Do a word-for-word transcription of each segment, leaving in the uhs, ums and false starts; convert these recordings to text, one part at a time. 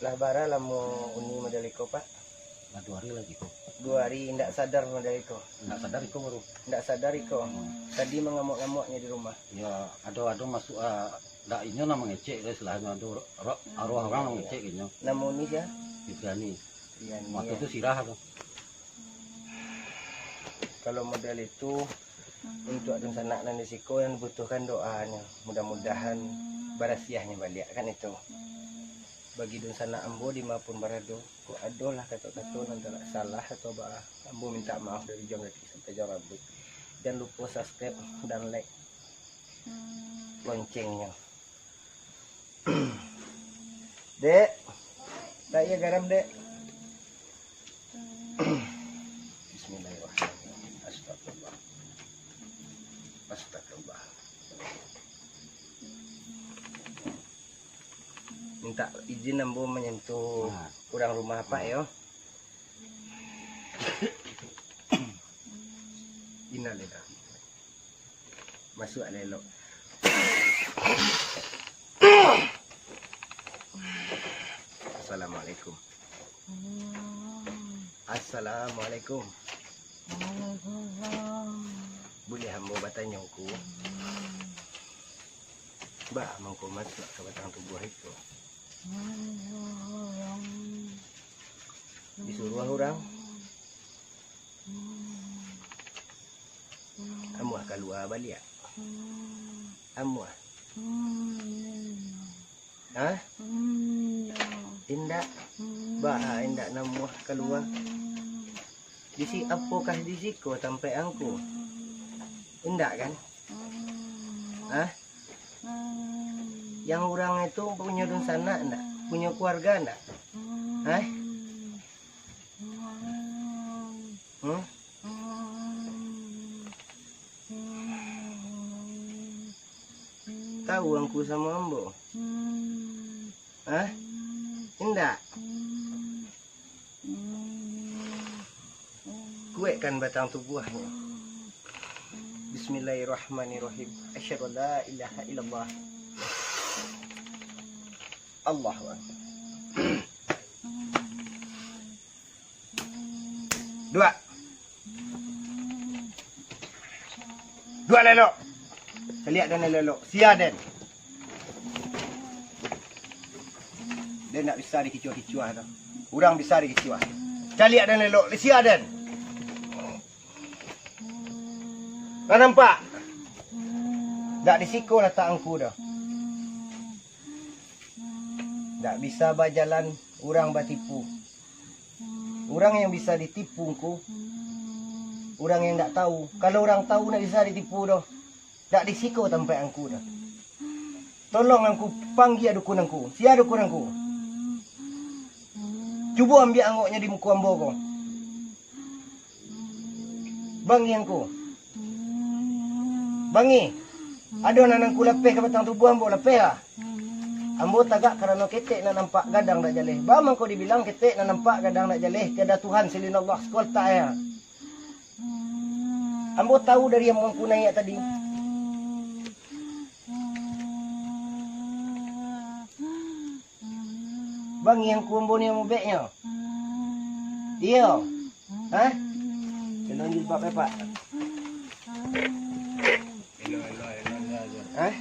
Lah bara lamo Uni model iko, Pak? Lah duo hari lai ko. Duo hari indak sadar model iko? Indak sadar iko baru. Indak sadar iko? Hmm. Tadi mangamuk-ngamuknyo di rumah? Yo, ado, ado masuak, ah, ndak inyo nan mangecek, istilahnyo ado ro-, ro-, aruah urang nan mangecek inyo. Namo Uni sia? Fitriani. Fitriani, waktu yo. Tu sirah tu. Kalau model itu, untuak dunsanak nan di siko nan dibutuhkan doanyo, mudah-mudahan barasiahnyo baliak, kan itu. Bagi dunsanak ambo di ma pun barado, kok adolah kato-kato nan talah salah atau baa, ambo mintak maaf dari ujuang kaki sampai ujuang rambuik. Jan lupo subscribe dan like loncengnyo. Dek, tak iya garam, Dek. Bismillahirrahmanirrahim. Astagfirullah. Astagfirullah. Minta izin ambo manyentuh urang rumah apak yo. Innalillahi. Masuak lah elok. Assalamualaikum. Assalamualaikum. Waalaikumsalam. Buliah ambo batanyo, Ngku? Baa mangko masuak ka batang tubuah iko? Disuruah urang? Amuah kalua baliak? Amuah? Hah? Indak? Baa indak namuah kalua? Di si-, apokah di siko tampek angku? Indak kan? Hah? Yang urang itu punyo dunsanak ndak? Punyo keluarga ndak? Hah? Hmm? Tahu angku samo ambo? Hah? Indak? Kuekkan batang tubuahnyo. Bismillahirrahmanirrahim. Asyhadu an la ilaha illallah. Allahu Akbar. Dua. Dua lelok. Caliak den lelok. Sia den. Den ndak bisa dikicuah-kicuah tu. Urang bisa dikicuah. Caliak den lelok. Sia den. Lah nampak? Ndak di siko latak angku doh. Ndak bisa bajalan urang batipu. Urang yang bisa ditipu angku, urang yang ndak tahu. Kalau urang tahu ndak bisa ditipu doh. Ndak di siko tampek angku doh. Tolong angku panggia dukun angku. Sia dukun angku? Cubo ambiak angoknyo di muko ambo ko. Bangih angku. Bangih. Ado nan angku lapeh ka batang tubuah ambo, lapeh ah. Ambo tagak karano ketek nan nampak, gadang ndak jaleh. Baa mangko dibilang ketek nan nampak, gadang ndak jaleh, tiada Tuhan selain Allah, siko latak yo. Ambo tahu dari ambo angku naiak tadi. Bangih angku ambo ni mubeknyo. Iyo. Hah? Gendong jilbab, Pak. Hah?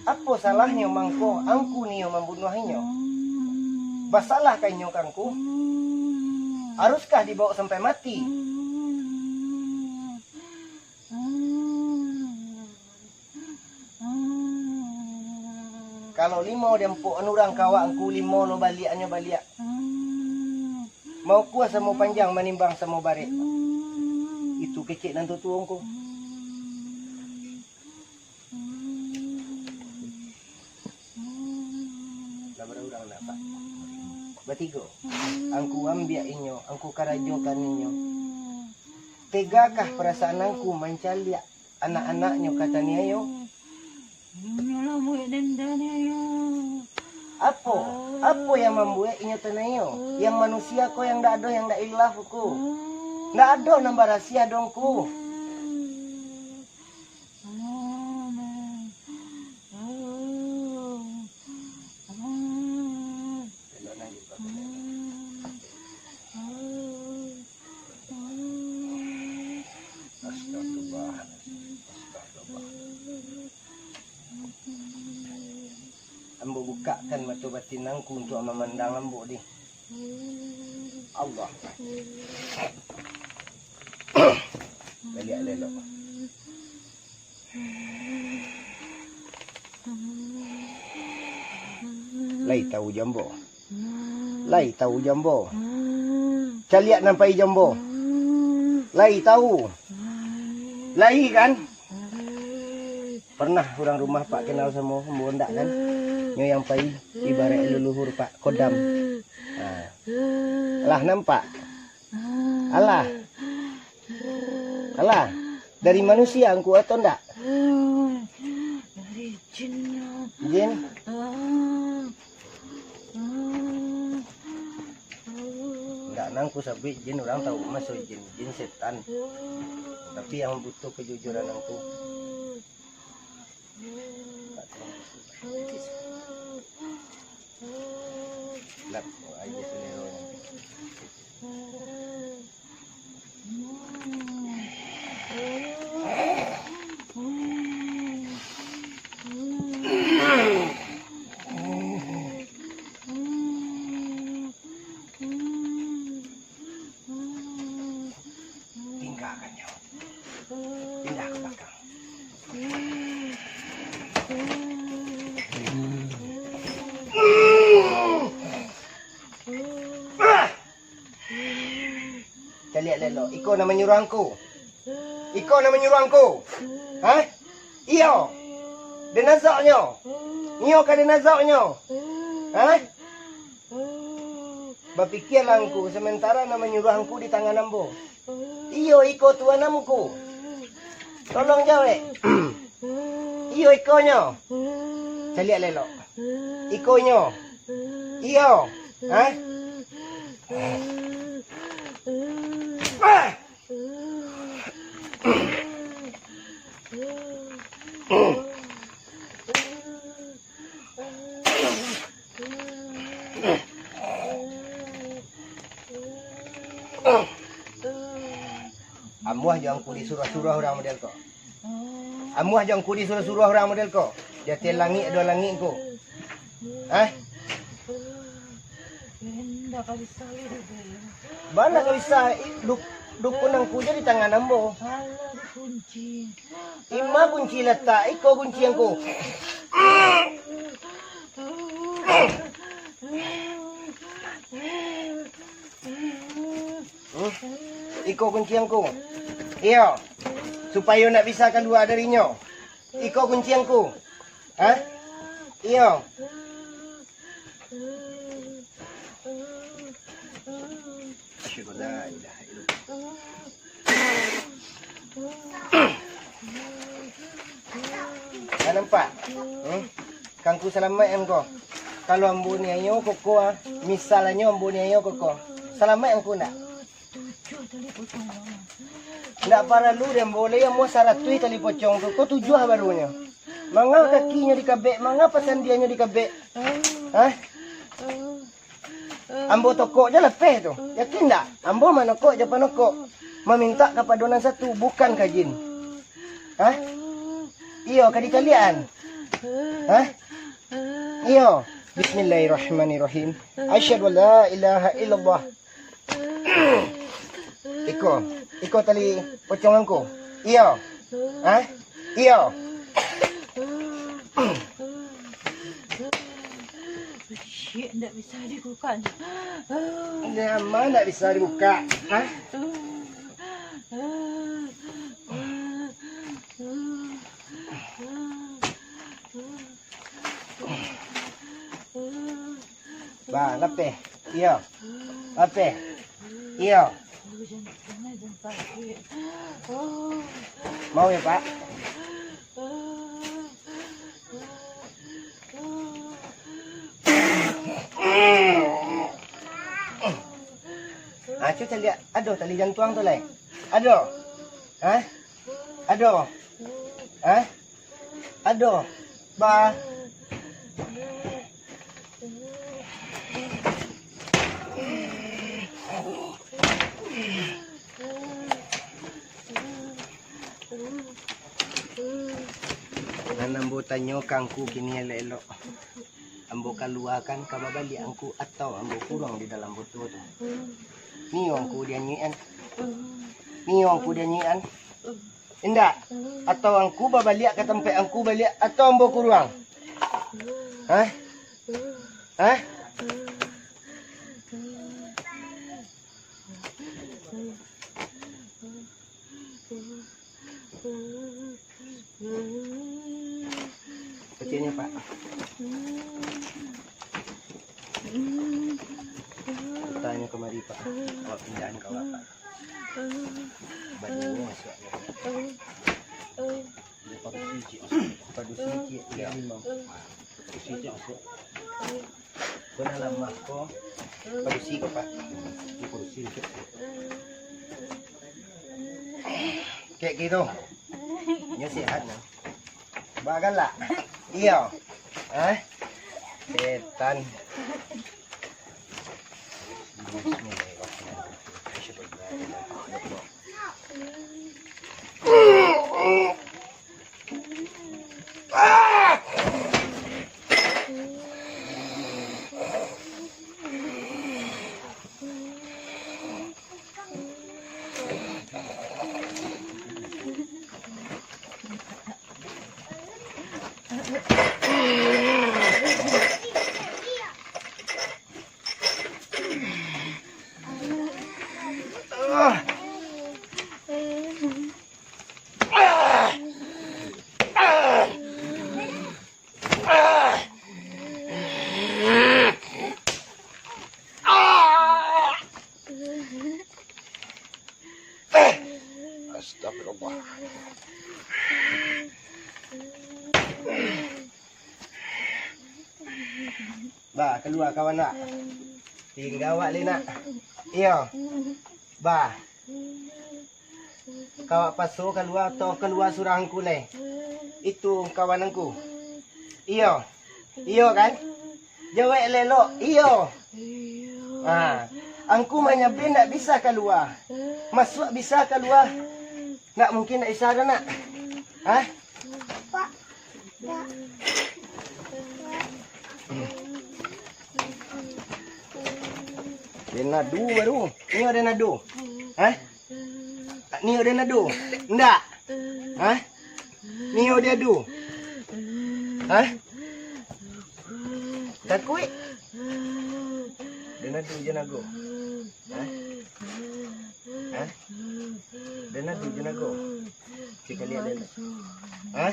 Apo salahnyo mangko angku nio mambunuah inyo? Basalahkah inyo ka angku? Haruskah dibaok sampai mati? Kalau limo diampok urang ka awak angku, limo lo baliaknyo baliak. Maukuah samo panjang, manimbang samo barek. Itu kecek nan tutuo angku. Lah bara urang nak, Pak? Batigo. Angku ambiak inyo, angku karajokan inyo. Tegakah parasaan angku mancaliak anak-anaknyo ka taniayo? Inyo lah buek den taniayo. Apo? Apo yang mambuek inyo taniayo? Yang manusia ko yang ndak ado, yang ndak ilaf ko. Ndak ado nan barasiah doh ko. Ambo bukakkan mato batin angku untuak mamandang ambo, dih. Allah. Baliak elok. Lai tau jo ambo. Lai tau jo ambo. Caliak nan pai jo ambo. Lai tau. Lai kan? Pernah urang rumah Pak kenal samo ambo ndak kan? Nyo yang pai ibaraik leluhur Pak, kodam. Nah. Lah nampak? Alah. Alah. Dari manusia angku atau ndak? Dari jin. Jin? Ndak nangku sabuik jin, urang tau maso jin. Jin setan. Tapi yang butuh kejujuran angku. Lap, aia selero. Tinggalkan nyo. Pindah ka balakang. Caliak elok. Iko nan manyuruah angku. Iko nan manyuruah angku. Hah? Iyo. Den azoknyo. Nio ka den azoknyo. Hah? Bapikialah angku, sementara nan manyuruah angku di tangan ambo. Iyo, iko tuan amku. Tolong jawek. Iyo, ikonyo. Caliak elok. Ikonyo. Iyo. Hah? Amuah jo angku disuruah-suruah urang model ko. Amuah jo angku disuruah-suruah urang model ko. Di ateh langik ado langik ko. Hah? Bana ka bisa, i-, duk-, dukun angku jo di tangan ambo. Ima kunci latak, iko kunci angku. Hmm? Iko kunci angku. Iyo. Supayo ndak bisa kalua darinyo. Iko kunci angku. Hah? Iyo. Asyhadu an la ilaha illallah. Lah nampak? Hmm? Kan ku salamaik angku. Kalau ambo niayo koko, ah, misalnyo ambo niayo koko, salamaik angku ndak? Ndak paralu den boleh amuah saratuih tali pocong tu, ko tujuah barunyo. Manga kakinyo dikabek, manga pasandiannyo dikabek. Hah? Ambo tokok jo lapeh tu. Yakin ndak? Ambo manokok jo panokok. Mamintak kapado nan satu, bukan ka jin. Hah? Iyo, ka dicaliakan. Hah? Iyo. Bismillahirrahmanirrahim. Asyhadu an la ilaha illallah. Iko, iko tali pocong angku. Iyo. Hah? Iyo. Shit, ndak bisa dibukak. Nama ndak bisa dibukak? Hah? Ba, lapeh. Iyo. Lapeh. Iyo. Mau yo, Pak? Ah, cubo caliak. Aduh, tali jantuang tu lai. Aduh. Hah? Aduh. Hah? Aduh. Ba. Nan ambo tanyo ka angku kini elok-elok. Ambo kaluakan ka babaliak angku, atau ambo kuruang di dalam botol tu. Nio angku dianyuikan. Nio angku dianyuikan. Indak. Atau angku babaliak ka tampek angku baliak, atau ambo kuruang. Hah? Hah? Kecilnya, Pak. Tanya kemari, Pak. Awak pindahan ka awak, Pak. Badannya masuk. Padusi ciek, padusi ciek, ya, limau. Padusi ciek masuk. Kena lamah ko. Padusi ko, Pak. Padusi ciek. Kek gitu. Nyo sehat nyo. Bagalak. Iyo. Eh? Setan. Astagfirullah. Bah, kalua kawan nak. Tingga awak lai nak. Iyo. Bah. Ka awak paso kalua atau kalua surang angku lai? Itu kawan angku. Iyo. Iyo kan? Jawek elok. Iyo. Ha. Angku manyabin ndak bisa kalua. Masuak bisa kalua. Ndak mungkin ndak bisa doh nak. Ha? Den adu baru. Ni den adu. Ha? Ni den adu. Ndak. Ha? Ni den adu. Ha? Takuik. Den adu je nago. Ha? Ha? Den adu je nago. Cik kali ada. Ha?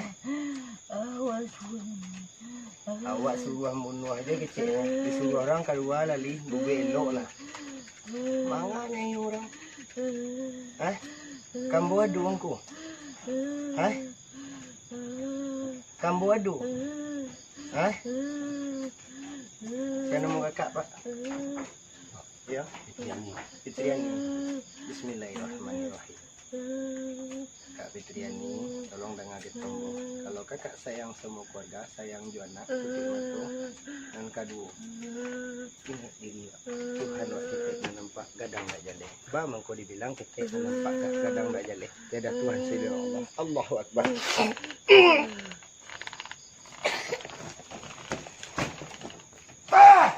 Awak suruah munuah aja kecil. Disuruah orang kalua lalih, bubuik elok lah. Manga nyo urang? Hah? Kambo adu angku? Hah? Kambo adu? Hah? Sia namo kakak, Pak? Yo? Fitriani. Fitriani. Bismillahirrahmanirrahim. Kak Fitriani, tolong danga kito ambo. Kalau kakak sayang samo keluarga, sayang jo anak, putuih mato, nan kaduo, ingat diri, Tuhan wak ketek nan nampak, gadang ndak jaleh. Ba mangko dibilang ketek nan nampak, gadang ndak jaleh? Tiada Tuhan selain Allah. Allahu Akbar. Ah!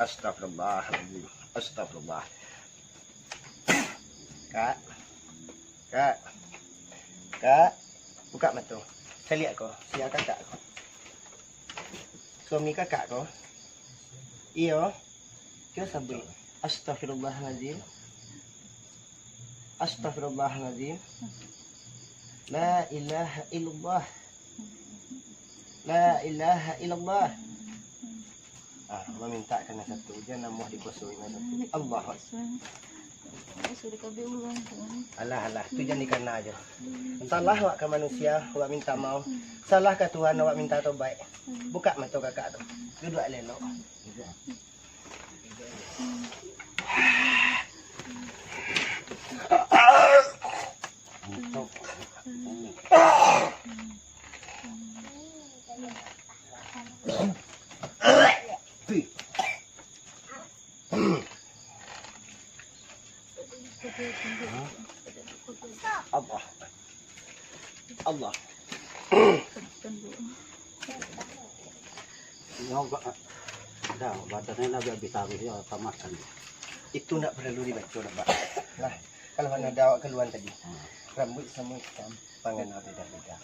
Astagfirullahaladzim. Astagfirullah. Kak. Kak. Kak. Buka mato. Caliak ko. Sia kakak ko. Suami kakak ko. Iyo. Kio sabuik. Astagfirullahaladzim. Astagfirullahaladzim. La ilaha illallah. La ilaha illallah. Ah, maminta ka nan satu, jan namuah dikuasoi nan satu. Allahu Akbar. Alah, alah, tu jan dikana aja. Salah wak ka manusia, wak minta maaf. Salah ka Tuhan, wak minta tobaik. Buka mato kakak tu. Duduak elok. Allah. Allah. Nyo ba-, dah, badan ni lah biar bisa habis yo, tak makan. Itu ndak paralu dibaco doh, Pak. Nah, kalau ado awak kaluan tadi, rambuik samo itam, pangana beda-beda.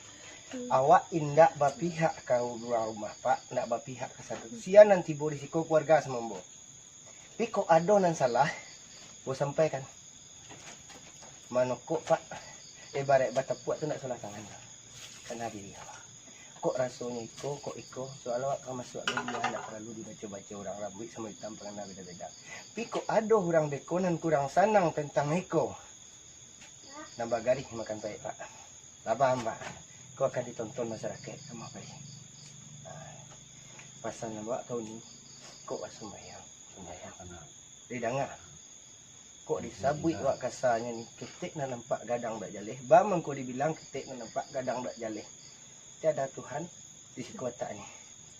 Awak indak bapihak ka urang rumah, Pak, ndak bapihak ka satu. Sia nan tibo di siko kaluarga samo ambo. Tapi kok ado nan salah, ambo sampaikan. Manokok, Pak, ibaraik batapuak tu ndak salah tangan. Kana diri awak. Kok rasonyo iko, kok iko, soal awak ka masuak media, ndak paralu dibaco-baco urang, rambuik samo itam pangana beda-beda. Tapi kok ado urang beko nan kurang sanang tantang iko, nan bagarih makan paik, Pak. Labah, Pak. Kok akan ditonton masarakaik ka mah paik. Nah, pasan awak ka uni, kok basumbayang. Sumbayang. Didanga. Kok disabuik wak kasanyo ni, ketek nan nampak gadang bak jaleh. Baa mangko dibilang ketek nan nampak gadang bak jaleh. Tiada Tuhan di siko atak ni.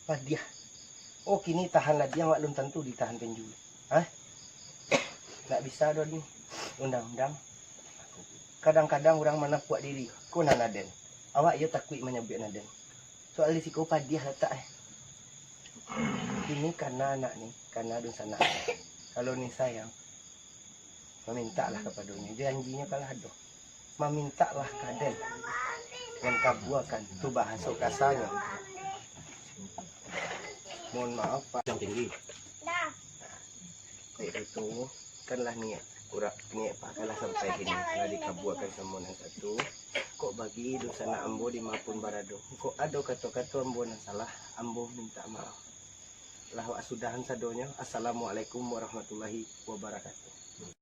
Padiah. Oh, kini tahan ladiang wak lun tantu ditahan tinju. Hah? Ndak bisa doh ni. Undang-undang. Kadang-kadang urang manapuak diri. Ko nan aden. Awak iyo takuik manyabuik nan aden. Soal di siko padiah latak eh. Kini kana anak ni, kana dunsanak. Kalau ni sayang, mamintaklah kapadonyo. Janjinyo kalah ado. Mamintaklah ka den. Nan kabuakan tu bahaso kasanyo. Mohon maaf, Pak. Yang tinggi. Baik itu, kan lah niat urang, niat Pak kan lah sampai kini, lah dikabuakan samo nan satu. Kok bagi dunsanak ambo di ma pun barado. Kok ado kato-kato ambo nan salah, ambo mintak maaf. Lah wak sudahan sadonyo. Assalamualaikum warahmatullahi wabarakatuh.